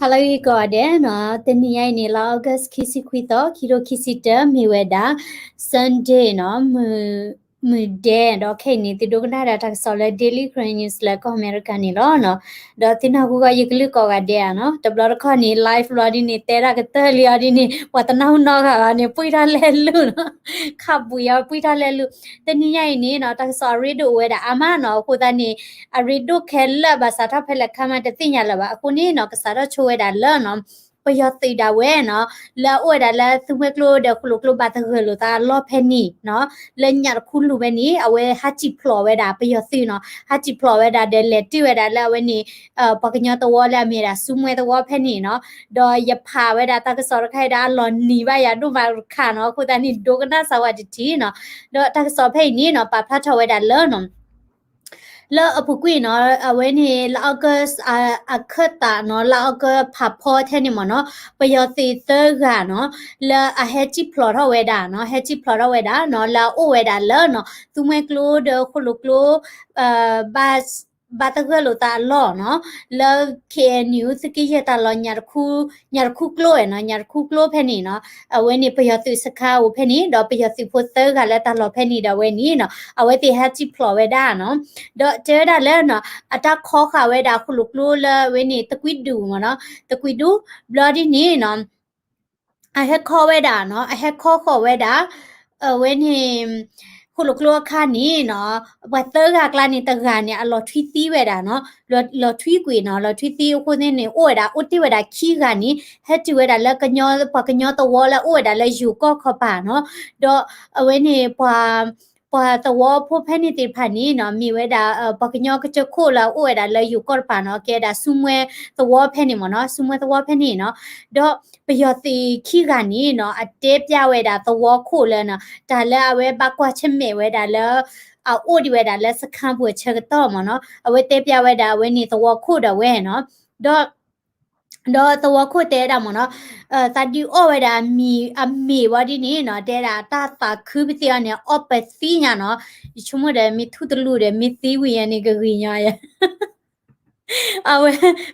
ဟါလၢဂ့ၤကိးဂၤဒဲးနီၤ, တနံၤညါအံၤန့ၣ် လါ August ခံဆံခွံသီ ခံထိခံဆံတၢ မ့ၢ်ဝဲဒၣ် Sunday နီၤ, မုၢ်ဒဲး ဒီးခဲအံၤန့ၣ် သုဒိကနၣ်ဒၣ်တၢ်ကစီၣ်လၢ Daily Karen News လၢကီၢ်အမဲရကၤန့ၣ်လီၤနီၤ. ဒီးသုနၢ်ဟူဂီၤယကလုၢ်ကိးဂၤဒဲးဧါနီၤ, တဘျီတခီၣ်န့ၣ် live လီၤဒ်န့ၣ် တဲတၢ်ကတၢၢ်လံအီၤဒ်န့ၣ် ပှၤတနၢ်ဟူနီတဂၤဘၣ်န့ၣ် ပှံၢ်ထီၣ်လဲၤလူၤနီၤ, ခးဘှံးအီၤပှံၢ်ထီၣ်လဲၤလူၤ. တနံၤညါအံၤန့ၣ်နီၤ တၢ်ကစီၣ်အရ့ဒိၣ်အိၣ်ဝဲဒၣ်အါမးနီၤ, အဃိသတးန့ၣ် အရ့ဒိၣ်ခဲလၢာ်ဘၣ်ဆၣ်ထီၣ်ဖဲလဲၣ်ခါမးတသ့ၣ်ညါလၢၤဘၣ်. အဃိန့ၣ်နီၤ ကစးထီၣ်ဆိဝဲဒၣ်လၢနီၤ ပယီၤသုးဒၣ်ဝဲနီၤ, လၢအအိၣ်ဝဲဒၣ်လၢသုးမွဲကျိဒီးဃိၣ်လိာ်ကျိဘၣ်သဂၢၢ်လိာ်သးအလီၢ်ဖဲန့ၣ်နီၤ, လၢညၣ်တခူလူၤဖဲန့ၣ် အဝဲဟးစံၣ်ဖျိးဝဲဒၣ် ပယီၤသုးနီၤ, ဟးစံၣ်ဖျိးဝဲဒၣ်ဒီးလဲၤတ့ၢ်ဝဲဒၣ်လၢအဝဲန့ၣ် ပှၤကညီသဝီလၢအမ့ၢ်ဝဲဒၣ်ဆူမွဲသဝီဖဲန့ၣ်နီၤ. ဒီးယဖးဝဲဒၣ်တၢ်ကစီၣ်တခါအံၤဒီး အလီၢ်နံၤဘၣ်ယၤဒိၣ်မးတခါနီၤ, အဃိသတးန့ၣ် ဒိကနၣ်စၢၤဝဲတထံၣ်နီၤ. ဒီးတၢ်ကစီၣ်ဖဲအံၤန့ၣ်နီၤ ပာ်ဖျါထီၣ်ဝဲဒၣ်လၢနီၤ လၢအပူၤကွံာ်နီၤ အဝဲန့ၣ် လါ August အခၢၣ်သးနီၤ, လါ August ဖးဖီထဲန့ၣ်မ့ၢ်နီၤ, ပယီၤသုးသၢဂၤနီၤ လၢအဟဲစံၣ်ဖျိးထီၣ်ဝဲဒၣ်နီၤ, ဟဲစံၣ်ဖျိးထီၣ်ဝဲဒၣ်နီၤ လၢအအိၣ်ဝဲဒၣ်လၢနီၤ သုးမွဲကျိဒီးဃိၣ်လိာ်ကျိ ဘၣ် ဘၣ်သဂၢၢ်လိာ်သးအလီၢ်နီၤ, လၢ K N U သုးက့ယဲၢ်တၢ်လီၢ် ညၣ်တခူကျိနီၤ, ညၣ်တခူကျိဖဲန့ၣ်နီၤ, အဝဲန့ၣ် ပယီၤသုးစခါအိၣ်ဖဲန့ၣ် ဒီးပယီၤသုးဖိသၢဂၤလၢတၢ်လီၢ်ဖဲန့ၣ်ဒီးအဝဲန့ၣ်နီၤ အဝဲသ့ၣ်ဟဲစံၣ်ဖျိးဝဲဒၣ်နီၤ. ဒီးတဲဝဲဒၣ်လၢနီၤ အတၢ်ခီဃာ်ဝဲဒၣ်ဃိၣ်လိာ်ကျိလၢအဝဲန့ၣ် တကွံဒူၣ်မ့ၢ်နီၤ, တကွံဒူၣ် ဘျီဒ်န့ၣ်နီၤ အဟဲခီဝဲဒၣ်နီၤ, အဟဲခီဃီၤဝဲဒၣ် အဝဲန့ၣ် ဃိၣ်လိာ်ကျိအခါန့ၣ်နီၤ, ပှၤသၢဂၤအကျါန့ၣ် တဂၤန့ၣ် အလီၤထွံသံဝဲဒၣ်နီၤ, လီၤထွံကွံာ်နီၤ, လီၤထွံသံအဃိန့ၣ် အိၣ်ဝဲဒၣ် အိၣ်တ့ၢ်ဝဲဒၣ်ခံဂၤန့ၣ် ဟဲတုၤဝဲဒၣ်လၢ ပှၤကညီသဝီလၢအအိၣ်ဝဲဒၣ်လၢယိၤကီၢ်ခီပၤနီၤ, ဒီးအဝဲန့ၣ် ပှၤသဝီဖိဖဲန့ၣ်သ့ၣ်တဖၣ်န့ၣ်နီၤ မ့ၢ်ဝဲဒၣ် ပှၤကညီကစၢၢ်ခိၣ်လၢအအိၣ်ဝဲဒၣ်လၢယိၤကီၢ်တဖၣ်နီၤ, ကဲဒၣ်ဆူမွဲသဝီဖဲန့ၣ်မ့ၢ်နီၤ, ဆူမွဲသဝီဖဲန့ၣ်နီၤ, ဒီးပယီၤသုးခံဂၤန့ၣ်နီၤ အတဲပျးဝဲဒၣ်သဝီခိၣ်လၢနီၤ တၢ်လၢအဝဲဘၣ်ကွၢ်ဆၢၣ်မဲာ်ဝဲဒၣ်လၢ အအိၣ်ဒံးဝဲဒၣ်လၢစခါပူၤအဆၢကတီၢ်မ့ၢ်နီၤ, အဝဲတဲပျးဝဲဒၣ်အဝဲန့ၣ်သဝီခိၣ်ဒၣ်ဝဲနီၤ, ဒီး ဒီးသဝီခိၣ်တဲဝဲဒၣ်မ့ၢ်နီၤ, သးဒုးအီၣ်ဝဲဒၣ်မ့ၤ အမ့ၤဝဲဒ်န့ၣ်နီၤ, တဲဒၣ်တၢ်သးခုပသံအီၤန့ၣ် အီၣ်ပသံညါနီၤ, ယဆိကမိၣ်ဒီးမ့ၢ်ထူတလူဒီး မ့ၢ်သံဝံၤညါန့ၣ် ကဂ့ၤညီယဲ, အဝဲ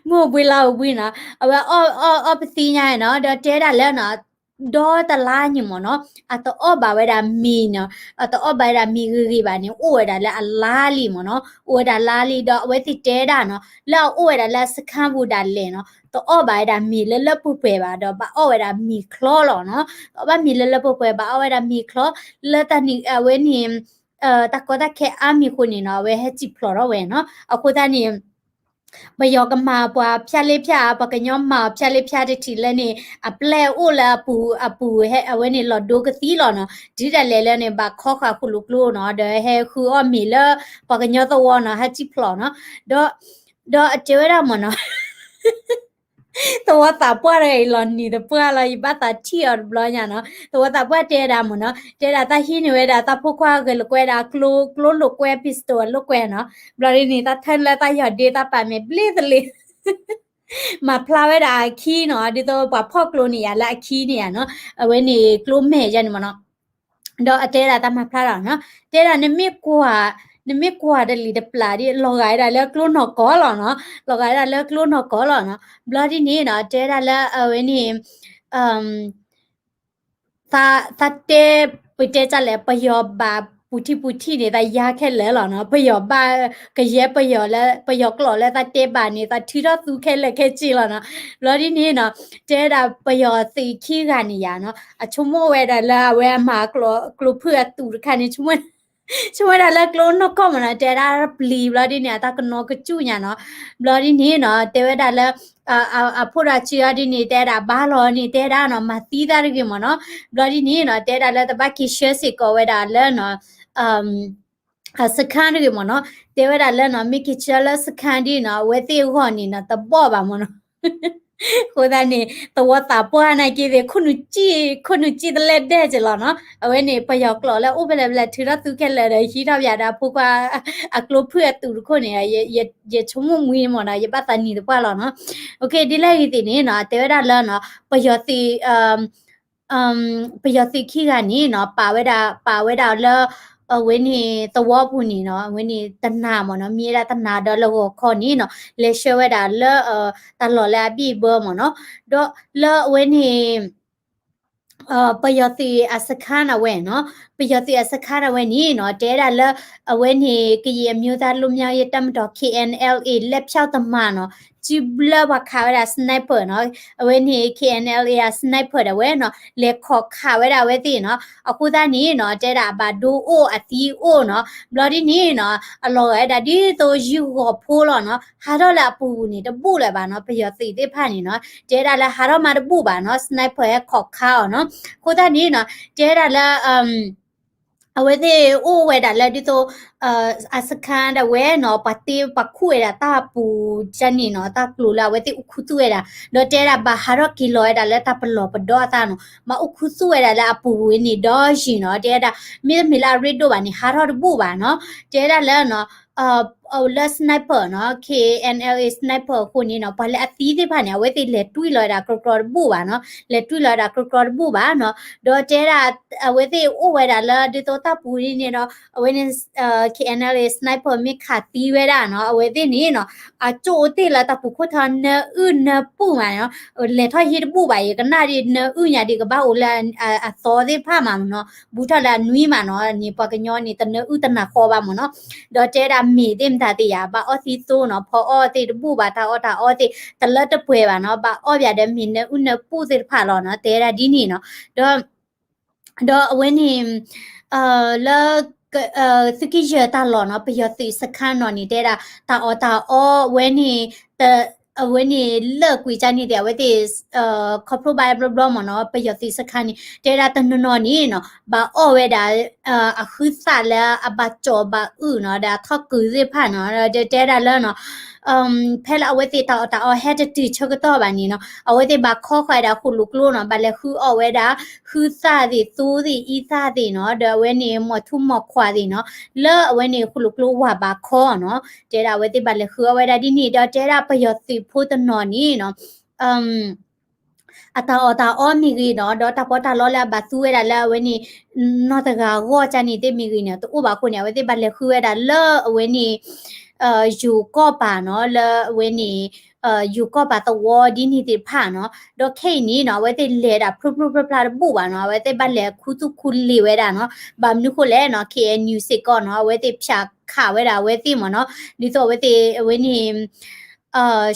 မုၢ်အိၣ်ဘှံးလါအိၣ်ဘှံးနီၤ, အဝဲအီၣ် အီၣ် အီၣ်ပသံညါနီၤ, ဒီးတဲဒၣ်လၢနီၤ ဒီတလါန့ၣ်မ့ၢ်နီၤ, အတအီၣ်ဘၣ်ဝဲဒၣ်မ့ၤနီၤ, အတအီၣ်ဘၣ်ဝဲဒၣ်မ့ၤဂ့ၤဂ့ၤဘၣ်န့ၣ် အိၣ်ဝဲဒၣ်လၢအလါလံမ့ၢ်နီၤ, အိၣ်ဝဲဒၣ်လါလံ ဒီးအဝဲသ့ၣ်တဲဒၣ်နီၤ, လၢအအိၣ်ဝဲဒၣ်လၢအစခါပူၤဒၣ်လဲာ်နီၤ, တအီၣ်ဘၣ်ဝဲဒၣ်မ့ၤလၢလၢပှဲၤပှဲၤဘၣ် ဒီးဘၣ်အီၣ်ဝဲဒၣ်မ့ၤချီလီၤနီၤ, တအီၣ်ဘၣ်မ့ၤလၢလၢပှဲၤပှဲၤ ဘၣ်အီၣ်ဝဲဒၣ်မ့ၤချီ, လၢတၢ်န့ၣ်အဝဲန့ၣ် တၢ်ကီတၢ်ခဲအါမံၤအဃိန့ၣ်နီၤ အဝဲဟဲစံၣ်ဖျိးထီၣ်ဝဲနီၤ, အဃိသတးန့ၣ် ပယီၤကမၤပှၤဖၠၣ်လ့ဖၠၣ်ဧါ, ပှၤကညီမၤအီၤဖၠၣ်လ့ဖၠၣ်တထံၣ်လၢန့ၣ် အပျဲၢ်အိၣ်လၢအပူၤ အပူၤဟဲ အဝဲန့ၣ်လီၤဒိကသံလီၤနီၤ, တုၤဒၣ်လဲာ်လၢန့ၣ် ဘၣ်ခီဃာ်ဃိၣ်လိာ်ကျိနီၤ, ဒီးဟဲဃုအီၣ်မ့ၤလၢပှၤကညီသဝီနီၤ, ဟဲစံၣ်ဖျိးနီၤ, ဒီး ဒီးအတဲဝဲဒၣ်မ့ၢ်နီၤ သဝီသးပှၢ်တဂၤအံၤလီၤနံၤတပှၢ်လီၤ, ယဘၣ်သးထံၣ်အီၤတဘျီညါနီၤ, သဝီသးပှၢ်တဲဝဲဒၣ်မ့ၢ်နီၤ, တဲဒၣ်တၢ်ဟံးန့ၢ်ဝဲဒၣ်တၢ်ဖိခွါဂဲၤလိာ်ကွဲဒၣ် ကျိလိာ်ကွဲ pistol လိာ်ကွဲနီၤ, ဘျီဒ်န့ၣ် တၢ်ထၢၣ်လၢတၢ်ယီၤဒ့တၢ်ပာ်မဲာ်ဘျ့သလ့ၤ မၤဖျါဝဲဒၣ်အခံနီၤ, ဒ်သိးပှၤဖီၣ်ကျိန့ၣ်ယါလၢအခံန့ၣ်ယါနီၤ, အဝဲန့ၣ်ကျိမဲာ်ယါန့ၣ်မ့ၢ်နီၤ, ဒီးအတဲဒၣ်တၢ်မၤဖျါလီၤနီၤ, တဲဒၣ်နမ့ၢ်ကွၢ် နမ့ၢ်ကွၢ်တလံၤတပျၢ်ဒ် လီၤဂာ်ဝဲဒၣ်လၢကျိနီၢ်ကီၢ်လီၤနီၤ, လီၤဂာ်ဝဲဒၣ်လၢကျိနီၢ်ကီၢ်လီၤနီၤ, ဘျီဒ်န့ၣ်နီၤ တဲဒၣ်လၢအဝဲန့ၣ် သး သးတဲ ပတဲတၢ်လဲၣ် ပယီၤဘၣ်ပူၤထံပူၤထံၣ်န့ၣ် သးယါခဲလၢာ်လီၤနီၤ, ပယီၤဘၣ် ကယဲၢ်ပယီၤလၢ ပယီၤကျိာ်လၢသးတဲဘၣ်န့ၣ် သးထုးထီၣ်သူခဲလၢာ်ခဲဆ့လီၤနီၤ, ဘျီဒ်န့ၣ်နီၤ တဲဒၣ်ပယီၤသုးခံဂၤန့ၣ်ယါနီၤ အဆိကမိၣ်ဝဲဒၣ်လၢအဝဲအမၤကျိဖုၣ်အသူၣ်တခါန့ၣ် ဆိကမိၣ်ဝဲဒၣ်လၢကျိနီၢ်ကီၢ်မ့ၢ်နီၤ တဲဒၣ်ပျံၤဘျီဒ်န့ၣ် အတၢ်ကနိးကစူၣ်ညါနီၤ, ဘျီဒ်န့ၣ်နီၤ တဲဝဲဒၣ်လၢ အဖိဒၣ်စုအီၤဒ်န့ၣ် တဲဒၣ်ဘါလီၤန့ၣ် တဲဒၣ်နီၤ မၤသံသၣ်တဂ့ၤမ့ၢ်နီၤ, ဘျီဒ်န့ၣ်နီၤ တဲဒၣ်လၢတဘၣ်က့ၤဆှၢစ့ၢ်ကီးဝဲဒၣ်လၢနီၤ စခန်းတဂ့ၤမ့ၢ်နီၤ, တဲဝဲဒၣ်လၢနီၤ မ့ၢ်က့ၤဆှၢလၢစခန်းဒ်နီၤ အဝဲသ့ၣ်အဂီၢ်န့ၣ်နီၤ တဘီၣ်ဘၣ်မ့ၢ်နီၤ, အဃိသတးန့ၣ် သဝီသးပှၢ်နာ်က့သ့ၣ် ခိၣ်နူာ်စံၣ် ခိၣ်နူာ်စံၣ်တလဲၣ်ဒဲၣ်က့ၤလီၤနီၤ, အဝဲန့ၣ် ပယီၤကျိာ်လၢအိၣ်ဖဲလဲၣ်ဖဲလဲၣ် ထုးထီၣ်သူခဲလၢာ်ဒီး ဟံးထီၣ်ပၠးဒီးအဖိခွါ အကျိဖုၣ်အသူၣ်တခိၣ်န့ၣ် ယဆိကမိၣ်မှံမ့ၢ်နီၤ ယဘၣ်သးနံၤတပှၢ်လီၤနီၤ, ဒ်လဲၣ်ဂ့ၤသ့ၣ်န့ၣ်နီၤ တဲဝဲဒၣ်လၢနီၤ ပယီၤသ့ၣ် ပယီၤသုးခံဂၤန့ၣ်နီၤ ပာ်ဝဲဒၣ် ပာ်ဝဲဒၣ်လၢ အဝဲန့ၣ်သဝီပူၤန့ၣ်နီၤ အဝဲန့ၣ်တနၤမ့ၢ်နီၤ မံဝဲဒၣ်တနၤဒီးလၢဂီၤခီန့ၣ်နီၤ လဲၤဆှၢဝဲဒၣ်လၢ တၢ်လီၢ်လၢအဘံၣ်အဘၢမ့ၢ်နီၤ ဒီးလၢအဝဲန့ၣ် ပယီၤသုးအစခါန့ၣ်ဝဲနီၤ ပယီၤသုးအစခါန့ၣ်ဝဲန့ၣ်နီၤ တဲဒၣ်လၢ အဝဲန့ၣ် ကရင်အမျိုးသားလွတ်မြောက်ရေးတပ်မတော် K N L A လက်ဖြောင့်တမၤနီၤ စုဘျၢပှၤခးဝဲဒၣ် sniper နီၤ အဝဲန့ၣ် K N L A အ sniper ဒၣ်ဝဲနီၤ လဲၤခိးခးဝဲဒၣ်အဝဲသ့ၣ်နီၤ အဃိသတးန့ၣ်နီၤ တဲဒၣ်အဘၣ်ဒိအိၣ်အသံအိၣ်နီၤ ဘျီဒ်န့ၣ်နီၤ အလီၤဂာ်ဝဲဒၣ်ဒ်သိးယုၢ်ဂီၤဖိလီၤနီၤ ဟးထီၣ်လၢအပူၤပူၤန့ၣ် တဘူၣ်လၢၤဘၣ်နီၤ ပယီၤသုးသ့ၣ်တဖၣ်န့ၣ်နီၤ တဲဒၣ်လၢဟးထီၣ်မးတဘူၣ်ဘၣ်နီၤ sniper ဟဲခိးခးအီၤနီၤ အဃိသတးန့ၣ်နီၤ တဲဒၣ်လၢ အဝဲသ့ၣ်အိၣ်ဝဲဒၣ်လၢဒ်သိး အစခါဒၣ်ဝဲနီၤ ပှၤတ့ပှၤခူၣ်ဝဲဒၣ်တၢ်ပူၤကန့ၣ်နီၤ တၢ်ကျိၤလၢအဝဲသ့ၣ်အိၣ်ခူသူၣ်ဝဲဒၣ် ဒီးတဲဒၣ်ဘၣ်ဟးထီၣ်က့ၤလီၤဝဲဒၣ်လၢတၢ်ပလီၢ်ပဒီအသးနီၤ ဘၣ်အိၣ်ခူသူၣ်ဝဲဒၣ်လၢအပူၤဝဲန့ၣ်ဒီးယံၤနီၤ တဲဒၣ် မ့တမ့ၢ်လၢအရ့ဒိၣ်ဘၣ်န့ၣ် ဟးထီၣ်တဘူၣ်ဘၣ်နီၤ တဲဒၣ်လၢ လၢ sniper နီၤ K N L A sniper အဃိန့ၣ်နီၤ ပှၤလၢအသံသ့ၣ်တဖၣ်န့ၣ် အဝဲသ့ၣ်လဲၤတွံၢ်လီၤဝဲဒၣ်ကြီကြီတဘူၣ်ဘၣ်နီၤ လဲၤတွံၢ်လီၤဝဲဒၣ်ကြီကြီတဘူၣ်ဘၣ်နီၤ ဒီးတဲဒၣ် အဝဲသ့ၣ်အိၣ်ဝဲဒၣ်လၢဒ်သိးတၢ်ပူၤန့ၣ်ဒီး အဝဲန့ၣ် K N L A sniper မ့ၢ်ခးသံဝဲဒၣ်နီၤ အဝဲသ့ၣ်န့ၣ်နီၤ အကၠိၣ်အိၣ်တ့ၢ်လၢတၢ်ပူၤခိၣ်ထီ နၢအုၣ်နၢပူၣ်မးနီၤ လဲၤထီၣ်ဟံၣ်တဘူၣ်ဘၣ် ယကနၣ်ဒ်နၢအုၣ်ညါဒ်ကဘၣ်အိၣ်လၢအသီသ့ၣ်တဖၣ်မးနီၤ ဘူးထီၣ်လၢအနွံမးနီၤ န့ၣ် ပှၤကညီန့ၣ် တနၢအုၣ်တနၢဃီဘၣ်မးနီၤ ဒီးတဲဒၣ်မ့ၢ်သ့ၣ်မတၤသ့ၣ်ယါ ဘၣ်အီၣ်သံသိနီၤ ဖီအီၣ်သ့ၣ်တဘူၣ်ဘၣ် တၢ်အီၣ်တၢ်အီသ့ၣ် တလၢတပှဲၤဘၣ်နီၤ ဘၣ်အီၣ်ဘၣ်ဒီးမ့ၢ်နၢအုၣ်နၢပူၣ်သ့ၣ်တဖၣ်လီၤနီၤ တဲဒၣ်ဒ်န့ၣ်နီၤ ဒီး ဒီးအဝဲန့ၣ် လၢ သုးက့ယဲၢ်တၢ်လီၢ်နီၤ ပယီၤသုးစခါနီၤန့ၣ် တဲဒၣ် တၢ်အီၣ်တၢ်အီဝဲန့ၣ် အဝဲန့ၣ်လၢာ်ကွံာ်ကန့ၣ်သ့ၣ် အဝဲသ့ၣ် ခီဖျိဘၣ်ဘျီဘျီမးနီၤ ပယီၤသုးစခါန့ၣ် တဲဒၣ်တနီၤနီၤန့ၣ်နီၤ ဘၣ်အီၣ်ဝဲဒၣ် အဃုသၣ်လၢအဘၣ်ကၠီၤဘၣ်အုၣ်နီၤ ဒီးအထီၣ်ကုၤသ့ၣ်တဖၣ်နီၤ ဒီးတဲဒၣ်လၢနီၤ ဖဲလၢအဝဲသ့ၣ်တၢ်အီၣ်တၢ်အီဟဲတတုၤဆၢကတီၢ်ဘၣ်န့ၣ်နီၤ အဝဲသ့ၣ်ဘၣ်ခီဃီၤဝဲဒၣ်ဃိၣ်လိာ်ကျိနီၤ ဘၣ်လဲၤဃုအီၣ်ဝဲဒၣ် ဃုသၣ်သ့ၣ် သိသ့ၣ် အံသၣ်သ့ၣ်နီၤ ဒီးအဝဲန့ၣ် မီၢ်ထူမီၢ်ခွါသ့ၣ်နီၤ လၢအဝဲန့ၣ်ဃိၣ်လိာ်ကျိဝၤဘၣ်ခီနီၤ တဲဒၣ်အဝဲသ့ၣ်ဘၣ်လဲၤဃုအီၣ်ဝဲဒၣ်ဒ်န့ၣ် ဒီးတဲဒၣ်ပယီၤသုးဖိတနီၤန့ၣ်နီၤ အတၢ်အီၣ်တၢ်အီမ့ၢ်ဂ့ၤနီၤ ဒီးတၢ်ပီးတၢ်လီလၢအဘၣ်သူဝဲဒၣ်လၢအဝဲန့ၣ် နီၢ်တဂၤအဂီၢ်ကန့ၣ်သ့ၣ်မ့ၢ်ဂ့ၤန့ၣ် တအိၣ်ဘၣ်အဃိန့ၣ် အဝဲသ့ၣ်ဘၣ်လဲၤဃုဝဲဒၣ်လၢအဝဲန့ၣ် ယိၤကီၢ်ပၤနီၤ လၢအဝဲန့ၣ် ယိၤကီၢ်ပၤသဝီဒ်န့ၣ်သ့ၣ်တဖၣ်နီၤ ဒီးခဲအံၤန့ၣ်နီၤ အဝဲသ့ၣ်လဲၤဒၣ်ဖျိဖျိဖျါဖျါတဘူၣ်ဘၣ်နီၤ အဝဲသ့ၣ်ဘၣ်လဲၤခူသူၣ်ခူလ့ၤဝဲဒၣ်နီၤ ဘၣ်မနုၤဃိလဲၣ်နီၤ K N U စ့ၢ်ကီးနီၤ အဝဲသ့ၣ်ဖၠးခးဝဲဒၣ်အဝဲသ့ၣ်မ့ၢ်နီၤ ဒ်သိးအဝဲသ့ၣ်အဝဲန့ၣ်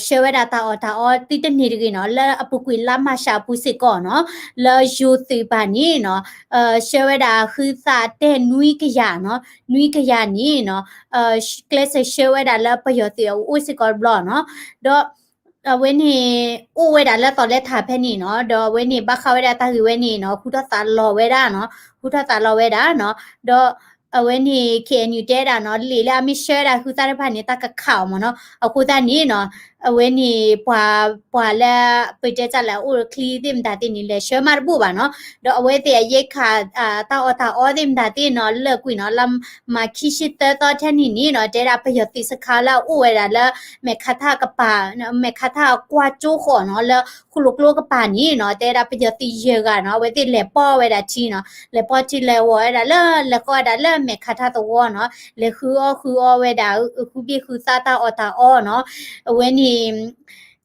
ဆှၢဝဲဒၣ်တၢ်အီၣ်တၢ်အီသုတန့ၢ်တဂ့ၤနီၤ လၢအပူၤကွံာ်လါမၢ်ၡးအပူၤစ့ၢ်ကီးနီၤ လၢယိၤသုးပၤန့ၣ်နီၤ ဆှၢဝဲဒၣ်ဃုသးတဲနွံကယၤနီၤ နွံကယၤန့ၣ်နီၤ ကျဲးစၢးဆှၢဝဲဒၣ်လၢပယီၤသုးအအိၣ်စ့ၢ်ကီးတဘျီနီၤ ဒီး အဝဲန့ၣ် အိၣ်ဝဲဒၣ်လၢသီလဲထးဖဲန့ၣ်နီၤ ဒီးအဝဲန့ၣ် ဘၣ်ဃးဝဲဒၣ်တၢ်ဂ့ၢ်ဝဲန့ၣ်နီၤ ဟူထီၣ်သးလီၤဝဲဒၣ်နီၤ ဟူထီၣ်သးလီၤဝဲဒၣ်နီၤ ဒီး အဝဲန့ၣ် K N U တဲဒၣ်နီၤ လံာ်လၢအမ့ၢ်ဆှၢဝဲဒၣ်ဃုသၣ်တဖၣ်န့ၣ် တၢ်ကခးအီၤမ့ၢ်နီၤ အဃိသတးန့ၣ်နီၤ အဝဲန့ၣ် ပှၤ ပှၤလၢ ပတဲတၢ်လၢအအိၣ်ချံသ့ၣ်မတၤသ့ၣ်န့ၣ် လဲၤဆှၢမးတဘူၣ်ဘၣ်နီၤ ဒီးအဝဲသ့ၣ်အရိက္ခာ တၢ်အီၣ်တၢ်အီသ့ၣ်မတၤသ့ၣ်နီၤ လၢာ်ကွံာ်နီၤ လါမၢ်ခံဆံသၢသီထဲန့ၣ်န့ၣ်နီၤ တဲဒၣ်ပယီၤသုးစခါလၢအအိၣ်ဝဲဒၣ်လၢ မဲာ်ခါထၣ်ကပၤ မဲာ်ခါထၣ်ကွၢ်ကၠိဃီနီၤ လၢဃိၣ်လိာ်ကျိကပၤန့ၣ်နီၤ တဲဒၣ်ပယီၤသုးယဲၢ်ဂၤနီၤ အဝဲသ့ၣ်လဲၤပီၢ်ဝဲဒၣ်ထံနီၤ လဲၤပီၢ်ထံလဲၤဝီၤဝဲဒၣ်လၢ လဲၤဃီဝဲဒၣ်လၢမဲာ်ခါထၣ်သဝီနီၤ လဲၤဃုအီၣ်ဃုအီဝဲဒၣ် ဃုဘ့ၣ်ဃုသၣ်တၢ်အီၣ်တၢ်အီနီၤ အဝဲန့ၣ်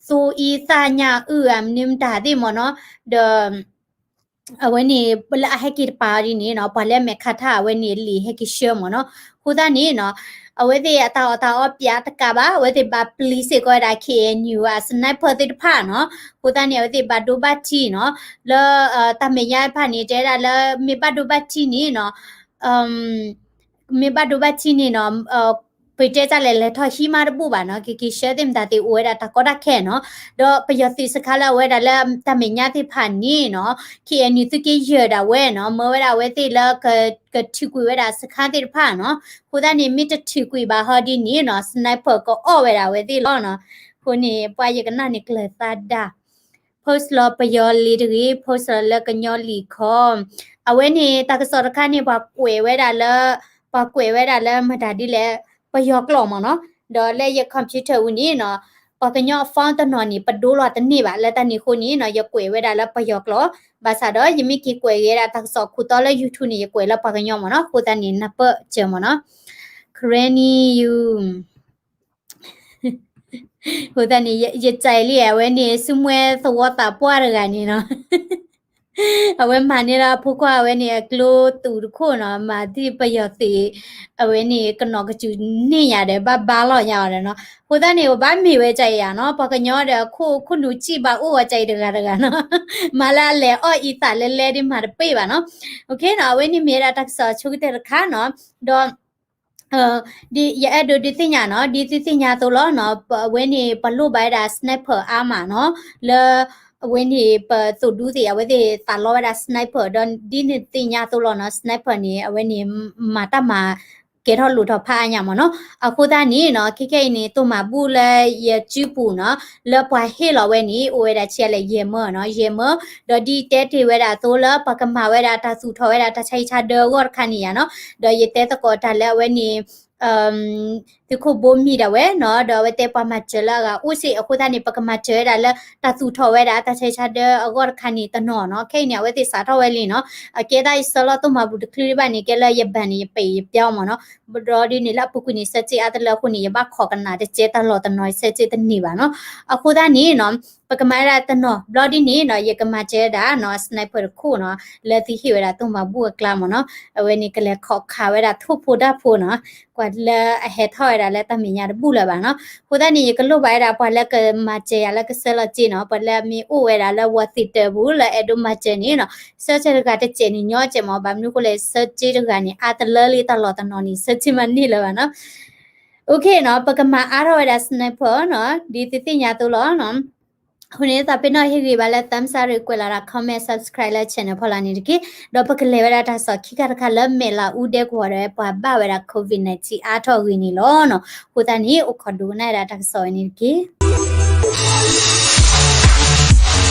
သိအံသၣ်ညၣ်အုၣ်အမနုၤမတၤသ့ၣ်မ့ၢ်နီၤ ဒီး အဝဲန့ၣ် လၢအဟဲက့ၤတပၤဒ်န့ၣ်နီၤ ပှၤလၢမဲာ်ခါထၣ်အဝဲန့ၣ်လံာ်ဟဲက့ၤဆှၢမ့ၢ်နီၤ အဃိသတးန့ၣ်နီၤ အဝဲသ့ၣ်အတၢ်အီၣ်တၢ်အီပျးတကးဘၣ် အဝဲသ့ၣ်ဘၣ်ပျံၤစ့ၢ်ကီးဝဲဒၣ် K N U အ sniper သ့ၣ်တဖၣ်နီၤ အဃိသတးန့ၣ် အဝဲသ့ၣ်ဘၣ်ဒိဘၣ်ထံးနီၤ လၢ တၢ်မဲာ်ညါတဖၣ်န့ၣ် တဲဒၣ်လၢမ့ၢ်ဘၣ်ဒိဘၣ်ထံးန့ၣ်နီၤ မ့ၢ်ဘၣ်ဒိဘၣ်ထံးန့ၣ်နီၤ ပတဲတၢ်လဲၣ်လဲၤထီၣ်ဟံးမးတဘူၣ်ဘၣ်နီၤ ကက့ၤဆှၢသ့ၣ်မတၤသ့ၣ်အိၣ်ဝဲဒၣ်တၢ်ကီတၢ်ခဲနီၤ ဒီးပယီၤသုးစခါလၢအဝဲဒၣ်လၢတၢ်မဲာ်ညါသ့ၣ်တဖၣ်န့ၣ်နီၤ K N U သုးက့ယဲၢ်ဒၣ်ဝဲနီၤ မၢဝဲဒၣ်အဝဲသ့ၣ်လၢ ကထုးကွံာ်ဝဲဒၣ်စခါသ့ၣ်တဖၣ်နီၤ အဃိသတးန့ၣ် မ့ၢ်တထုးကွံာ်ဘၣ်ဟီဒ်န့ၣ်နီၤ sniper ကအီၣ်ဝဲဒၣ်အဝဲသ့ၣ်လီၤနီၤ အဃိန့ၣ် ပှၤယကနၣ်န့ၣ်ကျၢၤသးဒၣ် post လီၤပယီၤလံာ်တဂ့ၤ post လီၤလၢကညီလံာ်ခီ အဝဲန့ၣ် တၢ်ကစီၣ်တခါန့ၣ် ပှၤကွဲးဝဲဒၣ်လၢ ပှၤကွဲးဝဲဒၣ်လၢမတၤဒ်လဲၣ် ပယီၤကျိာ်မ့ၢ်နီၤ ဒီးလၢယ computer အူန့ၣ်နီၤ ပှၤကညီအ font တနီၤန့ၣ် ပဒိလီၤတန့ၢ်ဘၣ်. လၢတၢ်န့ၣ်အဃိန့ၣ်နီၤ ယကွဲးဝဲဒၣ်လၢပယီၤကျိာ်, ဘၣ်ဆၣ်ဒီးယမ့ၢ်က့ၤကွဲးက့ၤဝဲဒၣ်တၢ်ကစီၣ်ခိၣ်တီလၢ YouTube န့ၣ် ယကွဲးလၢပှၤကညီမ့ၢ်နီၤ. အဃိသတးန့ၣ် နၢ်ပၢၢ်စၢၤမ့ၢ်နီၤ. Karen you အဃိသတးန့ၣ် ယစံးလံ အဝဲန့ၣ် ဆူမွဲသဝီသးပှၢ်တဂၤန့ၣ်နီၤ အဝဲမၤန့ၢ်လၢအဖိခွါအဝဲန့ၣ် အကျိသူၣ်တခိၣ်နီၤ, မၤသံၣ်ပယီၤသ့ၣ်, အဝဲန့ၣ် ကနီၤကစူၤန့ၢ်ယၤဒီး ဘၣ်ဘါလီၤယၤအီၤဒီးနီၤ. အဃိသတးန့ၣ် ပဘၣ်မ့ၢ်ဝဲကၠအံၤယၤနီၤ, ပှၤကညီဒီးအခိၣ်နူာ်စံၣ်ဘၣ်အိၣ်ဝဲကၠအံၤတဂၤတဂၤနီၤ, မၤလၢအလဲၤအီၣ်အံသးလဲလဲဒ်မၤတပ့ၢ်ဘၣ်နီၤ. အဝဲန့ၣ်မ့ၢ်ဝဲဒၣ်တၢ်ကစီၣ်အဆိကတၢၢ်တခါနီၤ, ဒီး ဒ်ယအဲၣ်ဒိးဒုးသ့ၣ်ညါနီၤ, ဒ်သုသ့ၣ်ညါအသိးလီၤနီၤ, အဝဲန့ၣ် ပလိၣ်ဘၣ်ဝဲဒၣ် sniper အါမးနီၤ, လၢ အဝဲန့ၣ် ပသိၣ်ဒူသ့ၣ် အဝဲသ့ၣ်သးလီဝဲဒၣ် sniper ဒီးဒ်နသ့ၣ်ညါအသိးလီၤနီၤ, sniper န့ၣ် အဝဲန့ၣ် မၤတၢ်မၤ ကဲထီၣ်လိၣ်ထီၣ်ဖးအါညါမ့ၢ်နီၤ. အဃိသတးန့ၣ်နီၤ ခဲခဲအံၤန့ၣ် တိၢ်မၤဘူၣ်လၢယစုပူၤနီၤ, လၢပှၤဟ့ၣ်လီၤဝဲန့ၣ် အိၣ်ဝဲဒၣ်ဆံးအါလဲၣ် ယဲၢ်မၢနီၤ, ယဲၢ်မၢ, ဒီးဒ်တဲတ့ၢ်ဝဲဒၣ်အသိးလၢ ပကမၤဝဲဒၣ်တၢ်သူၣ်ထီၣ်ဝဲဒၣ်တၢ်ဆါဟံၣ်ဆါဒၢအဂီၢ်တခါန့ၣ်ယၤနီၤ, ဒီးယတဲသကိးတၢ်လၢအဝဲန့ၣ် သုးခိၣ်ဘိမံၤဒၣ်ဝဲနီၤ, ဒီးအဝဲတဲပှၤမၤစၢၤလၢအဂၤအိၣ်စ့ၢ်, အဃိသတးန့ၣ် ပကမၤစၢၤဝဲဒၣ်လၢတၢ်သူၣ်ထီၣ်ဝဲဒၣ်တၢ်ဆါဟံၣ်ဆါဒၢအဂီၢ်တခါန့ၣ်တနီၤနီၤ. ခဲအံၤန့ၣ် အဝဲသ့ၣ်စးထီၣ်ဝဲလံနီၤ, အကဲသးအံၤဆၢလီၤတိၢ်မၤဘူၣ်တချုးဒံးဘၣ်န့ၣ် ကဲလၢယဘၣ်န့ၣ် ယပ့ၤယပျီမ့ၢ်နီၤ, ဒီးဒ်န့ၣ်လၢအပူၤကွံာ်န့ၣ် ဆၢစ့အါတလၢအဃိန့ၣ် ယဘၣ်ခိးကနၣ်တကဲတၢ်လီၤတနီၤ ဆၢစ့တန့ၢ်ဘၣ်နီၤ. အဃိသတးန့ၣ်နီၤ ပကမၤဝဲဒၣ်တနီၤ ဘျီဒ်န့ၣ်နီၤ ယကမၤစၢၤဝဲဒၣ်နီၤ sniper တခိၣ်နီၤ လၢသုဟ့ၣ်ဝဲဒၣ်တိၢ်မၤဘူၣ်အကျါမ့ၢ်နီၤ, အဝဲန့ၣ်ကလဲၤခိးခးဝဲဒၣ်ထိၣ်ဖိတၢ်ဖိနီၤ, ကွၢ်လၢအဟဲထီၣ်ဝဲဒၣ်လၢတၢ်မဲာ်ညါတဘူၣ်လၢၤဘၣ်နီၤ. အဃိသတးန့ၣ် ယကလိၣ်ဘၣ်ဝဲဒၣ်ပှၤလၢကမၤစၢၤယၤလၢကဆှၢလီၤစ့နီၤ, ပှၤလၢအမ့ၢ်အိၣ်ဝဲဒၣ်လၢ Washington ပူၤလၢအဲၣ်ဒိးမၤစၢၤန့ၣ်နီၤ, ဆှၢစ့တဂၤတစဲးန့ၣ်ညီစဲးမ့ၢ်, ဘၣ်မနုၤအဃိလဲၣ် ဆှၢစ့တဂၤန့ၣ် အါတလၢလံတၢ်လီၤတနီၤန့ၣ် ဆှၢစ့မးန့ၢ်လၢၤဘၣ်နီၤ. အ OK နီၤ, ပကမၤအါထီၣ်ဝဲဒၣ် sniper နီၤ, ဒ်သုသ့ၣ်ညါအသိးလီၤနီၤ. အဃိန့ၣ် သးပ့ၤနီၣ်ဟ့ၣ်ဂံၢ်ဘါလၢ thumbs up ရ့ၣ် ကွဲးလီၤဒၣ် comment, subscribe လၢ channel ဖီလာ်န့ၣ်တက့ၢ်. ဒီးပကလဲၤဝဲဒၣ်တၢ်ကစီၣ်ခံခါတခါလၢမဲာ်လးအူဒဲကဝီၤဒီး ပှၤဘၣ်ဝဲဒၣ် COVID nineteen အါထီၣ်အဂ့ၢ်န့ၣ်လီၤနီၤ. အဃိသတးန့ၣ် အိၣ်ခိးဒိကနၣ်ဝဲဒၣ်တၢ်ကစီၣ်ဝဲန့ၣ်တက့ၢ်.